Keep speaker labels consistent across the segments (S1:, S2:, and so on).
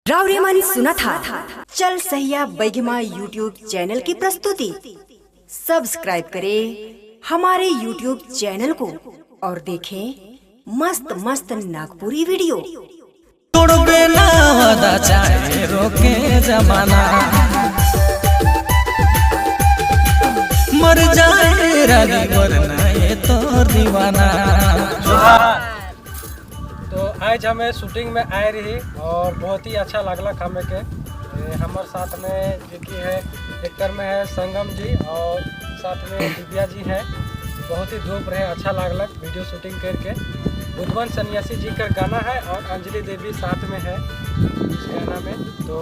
S1: रावरेमन सुना था चल सहिया बैगमा यूट्यूब चैनल की प्रस्तुति। सब्सक्राइब करें हमारे यूट्यूब चैनल को और देखें मस्त मस्त नागपुरी वीडियो।
S2: तोड़बे ना वादा, चाहे रोके जमाना। मर जाए रानी, वरना ये तोर दीवाना।
S3: तो आज हमें शूटिंग में आए रही और बहुत ही अच्छा लगला हमें के। हमारे साथ में जो कि है एक्टर में है संगम जी और साथ में दिव्या जी है। बहुत ही धूप रहे, अच्छा लागलक वीडियो शूटिंग करके। बुधवन सन्यासी जी का गाना है और अंजलि देवी साथ में है इस गाना में। तो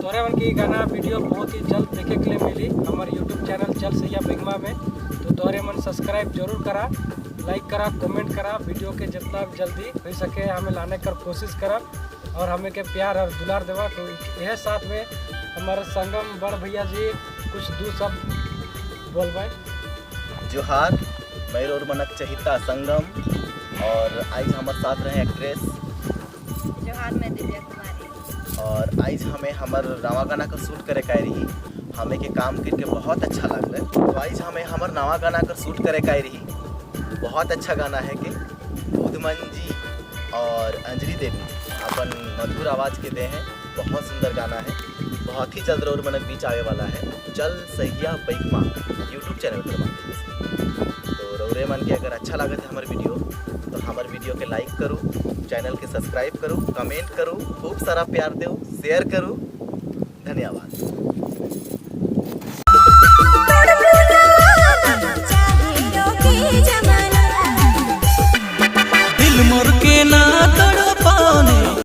S3: तोरे मन की गाना वीडियो बहुत ही जल्द देखे के लिए मिली हमारे यूट्यूब चैनल चल सैया बेगमा में। तो तोरे मन सब्सक्राइब जरूर करा, लाइक करा, कमेंट करा। वीडियो के जितना जल्दी हो सके हमें लाने कर कोशिश करब और हमें के प्यार और दुलार देवा। तो यह साथ में हमारे संगम बड़ भैया जी कुछ दो शब्द बोलबे।
S4: जोहार, मैं और मनक चहिता संगम और आज हमारे साथ रहे एक्ट्रेस।
S5: जोहार, मैं दिव्या कुमारी।
S4: और आज हमें हमर नवा गाना का शूट करे का रही। हमें के काम करके बहुत अच्छा लगल। तो आज हमें हमर नवा गाना का शूट करे का रही। बहुत अच्छा गाना है कि बुधमन जी और अंजलि देवी अपन मधुर आवाज़ के दे हैं। बहुत सुंदर गाना है। बहुत ही जल्द रोड मनक बीच आवे वाला है चल सहिया बैगमा यूट्यूब चैनल पर माध्यम से। तो रौरे मन के अगर अच्छा लागत है हमारे वीडियो, तो हमारे वीडियो के लाइक करो, चैनल के सब्सक्राइब करो, कमेंट करो, खूब सारा प्यार दो, शेयर करो। धन्यवाद।
S2: दिल मोर के ना तड़पाने।